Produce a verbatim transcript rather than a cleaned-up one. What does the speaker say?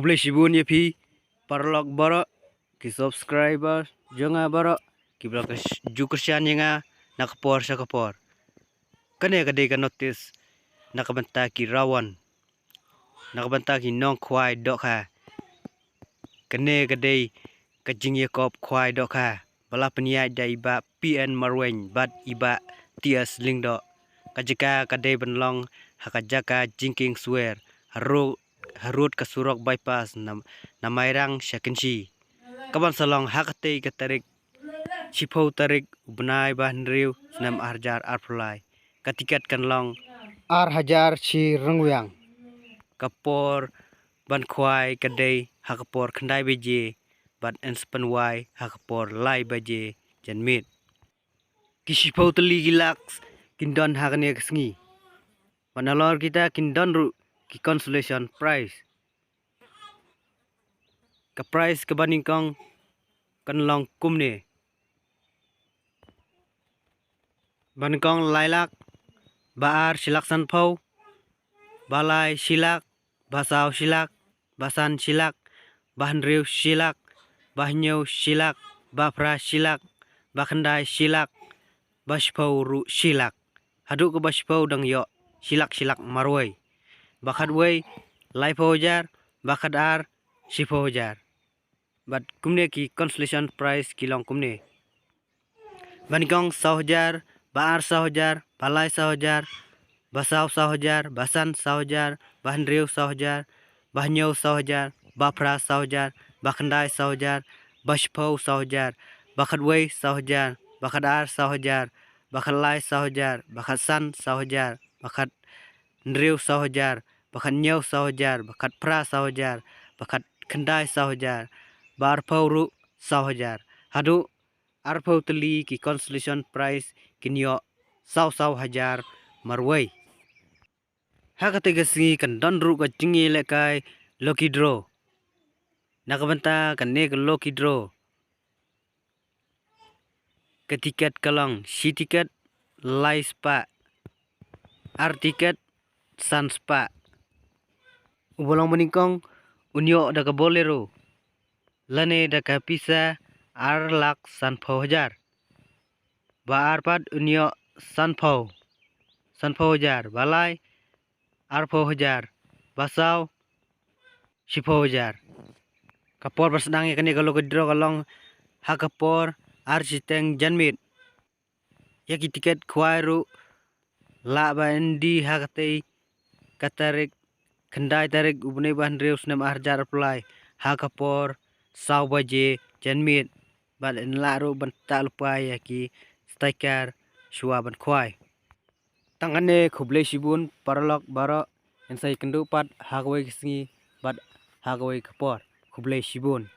Khublei shibun ïa phi paralok baroh, ki subscriber jong nga baroh, kiba la ju kyrshan ïa nga na ka por sha ka por. Kane ka dei ka notice na ka bynta ki rawon, na ka bynta ki nongkhwai dohkha. Kane ka dei ka jingïakop khwai dohkha ba la pynïaid da i Bah P N Marwein bad i Bah T S Lyngdoh. Ka jaka ka dei ban long ha ka jaka jingkieng swer, harud, harud ka surok bypass na, na Mairang sha Kynshi. Ka ban sa long ha katei ka tarik, shiphew tarik u bnai ba hynriew, snem ar hajar arphew lai. Ka tiket kan long ar hajar shi ryngwiang. Ka por ban khwai ka dei ha ka por khyndai baje bad yn sa pynwai ha ka por lai baje janmiet. Ki shiphew tylli ki lak kin don ha kane ka sngi. Bad nalor kita kin don ruh ki consolation prize. Ka prize kaba nyngkong kan long kumne. Ba nyngkong lai lak, ba ar shi lak sanphew, ba lai shi lak, ba saw shi lak, ba san shi lak, ba hynriew shi lak, ba hynñiew shi lak, ba phra shi lak, ba khyndai shi lak, ba shiphew ruh shi lak. Haduh kaba shiphew dang ïoh shi lak shi lak marwei. Ba khatwei laiphew hajar, ba khatar shiphew hajar. Bad kumne ki consolation prize ki long kumne. Ba nyngkong saw hajar, ba ar saw hajar, ba lai saw hajar, ba saw saw hajar, ba san saw hajar, ba hynriew saw hajar, ba hynñiew saw hajar, ba phra saw hajar, ba khyndai saw hajar, ba shiphew saw hajar, ba khatwei saw hajar, ba khatar saw hajar, ba khatlai saw hajar, ba khatsan saw hajar, ba khathynriew saw hajar, ba khathynñiew saw hajar, ba khatphra saw hajar, ba khatkhyndai saw hajar, ba arphew ruh saw hajar. Haduh arphew tylli ki consolation prize kin ïoh saw saw hajar marwei. Ha katei ka sngi kan don ruh ka jingïalehkai lucky draw. Na ka bynta kane ka lucky draw, ka tiket ka long shi tiket lai spah, ar tiket san spah. Uba long ba nyngkong un ïoh da ka Bolero lane da ka pisa ar lak sanphew hajar. Ba ar pat un ïoh sanphew, sanphew hajar. Ba lai arphew hajar. Ba saw shiphew hajar. Ka por ba sdang ïa kane ka lucky draw ka long ha ka por ar shiteng janmiet. Ïa ki tiket khwai ruh lah ban die ha katei ka tarik, khyndai tarik u bnai ba hynriew, snem ar hajar arphew lai, ha ka por saw baje janmiet. Bad yn lah ruh ban tah lypa ïa ki sticker shuwa ban khwai. Tang kane, khublei shibun paralok baroh. Yn sa ïakynduh pat ha kawei ka sngi bad ha kawei ka por. Khublei shibun.